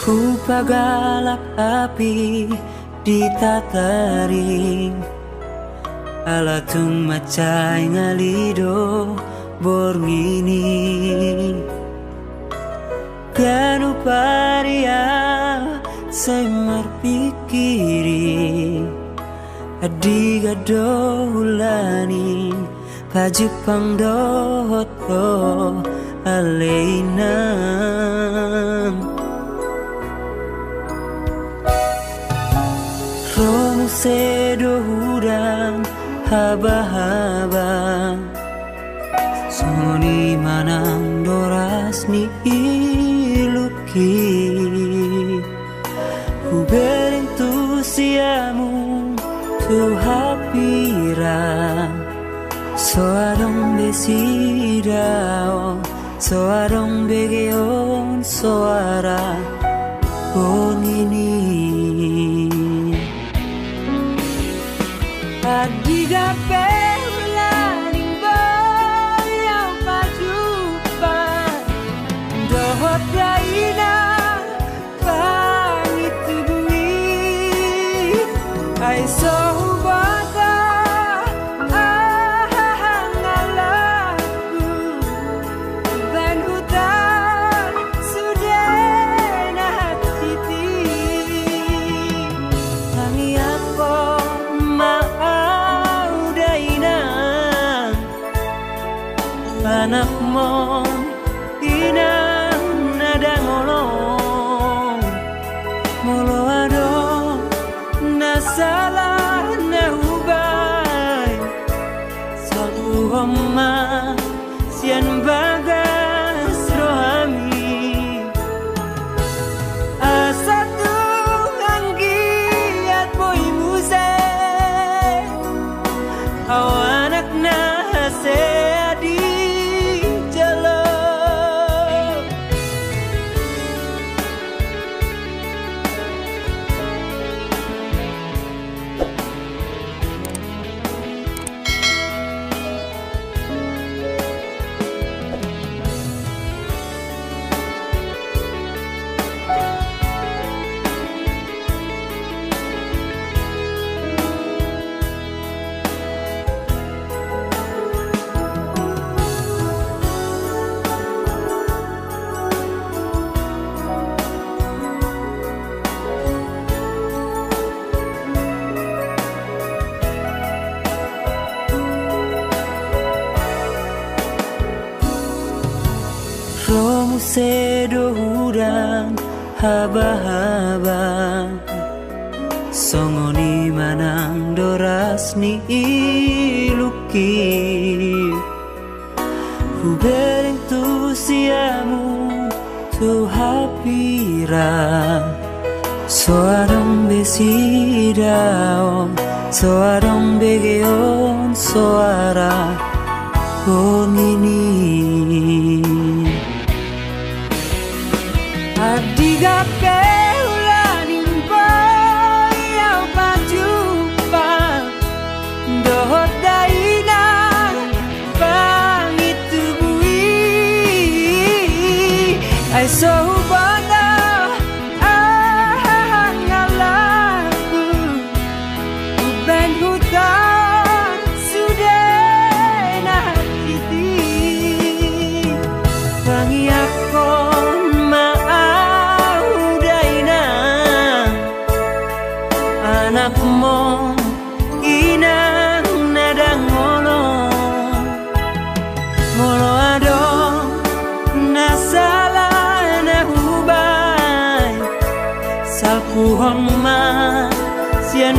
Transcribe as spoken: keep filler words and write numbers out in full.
Hupagalak api di tataring, ala tung mansai ngali do borngin i. Ganup ari ahu sai marpingkiri, andigan do hulan i, pajumpang dohot ho ale inang. Ro muse do udan habahaba, songon i ma nang doras ni iluk i. Hubereng tu siamun tu hapira, so adong be sidaon, so adong be geon soara borngin i. Andigan pe hulan i, boi ahu pajumpang dohot dainang pangintubu i. Ai so huboto aha hangalangku, baen huta sude na hansit i. Tangiangkon ma ahu dainang, anakmon inang na dangolon. Molo adong na sala na hubaen, salpuhon ma sian bagas rohami. Asa tung anggiat boi muse ahu anak na hasea dijalo. Ro muse do udan habahaba, songon i ma nang doras ni iluk i. Hubereng tu siamun tu hapira, so adong be sidaon, so adong be geon soara borngin i. Andigan pe hulan i, boi ahu pajumpang dohot dainang pangintubu i. Ai so huboto aha hangalangku, baen huta sude na hansit i. Tangiangkon ma ahu dainang, anakmon inang na dangolon. Molo adong na sala na hubaen, salpuhon ma sian